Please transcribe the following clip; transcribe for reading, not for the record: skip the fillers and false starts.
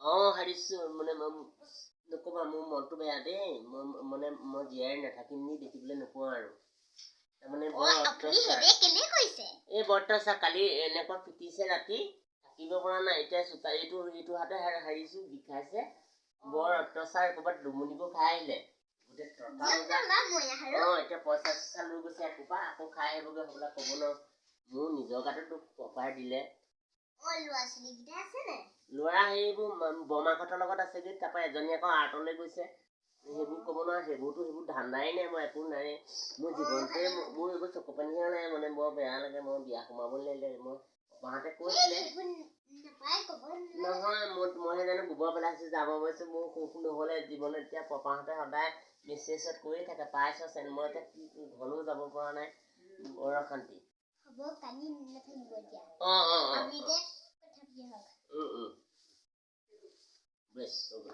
অঁ, হাৰিছোঁ মানে নক'বা, মোৰ মনটো বেয়া দেই। মই মানে মই জীয়াই নাথাকিম নি দেখিবলৈ নোপোৱা আৰু তাৰমানে বৰ অত্যাচাৰ। এই বৰ অত্যাচাৰ, কালি এনেকুৱা পিটিছে, ৰাতি থাকিব পৰা নাই। এতিয়া চোতা এইটো হাতে হাৰিছোঁ, বিষাইছে। বৰ অত্যাচাৰ, ক'ৰবাত দুমুনিবোৰ খাই আহিলে গোটেই টকা। অঁ, এতিয়া পইচা চইচা লৈ গৈছে এসোপা, আকৌ খাই আহিবগৈ হ'বলা, ক'ব নোৱাৰো। মোৰ নিজৰ গাটো দুখ, পপাই দিলে। ল'ৰা সেইবোৰ বৰমাকহঁতৰ লগত আছেগৈ, তাৰপৰা এজনী আকৌ আৰ্টলৈ গৈছে। সেইবোৰ ক'ব নোৱাৰো, সেইবোৰতো সেইবোৰ ধান্দাই নাই। মই একো নাই, মোৰ জীৱনটোৱে মোৰ এইবোৰ চকু পানীহে নাই। মানে বৰ বেয়া লাগে, মই বিয়া সোমাব লাগিলে। মই পাপাহঁতে কৈছিলে নহয়, মইহে জানো গোবৰ পেলাইছোঁ যাব গৈছোঁ। মোৰ সুখ নহ'লে জীৱনত। এতিয়া পাপাহঁতে সদায় মেছেজত কৈয়ে থাকে, পাইছ। মই এতিয়া কি ঘৰলৈও যাব পৰা নাই, বৰ অশান্তি। অঁ অঁ অঁ, বেছ, হ'ব।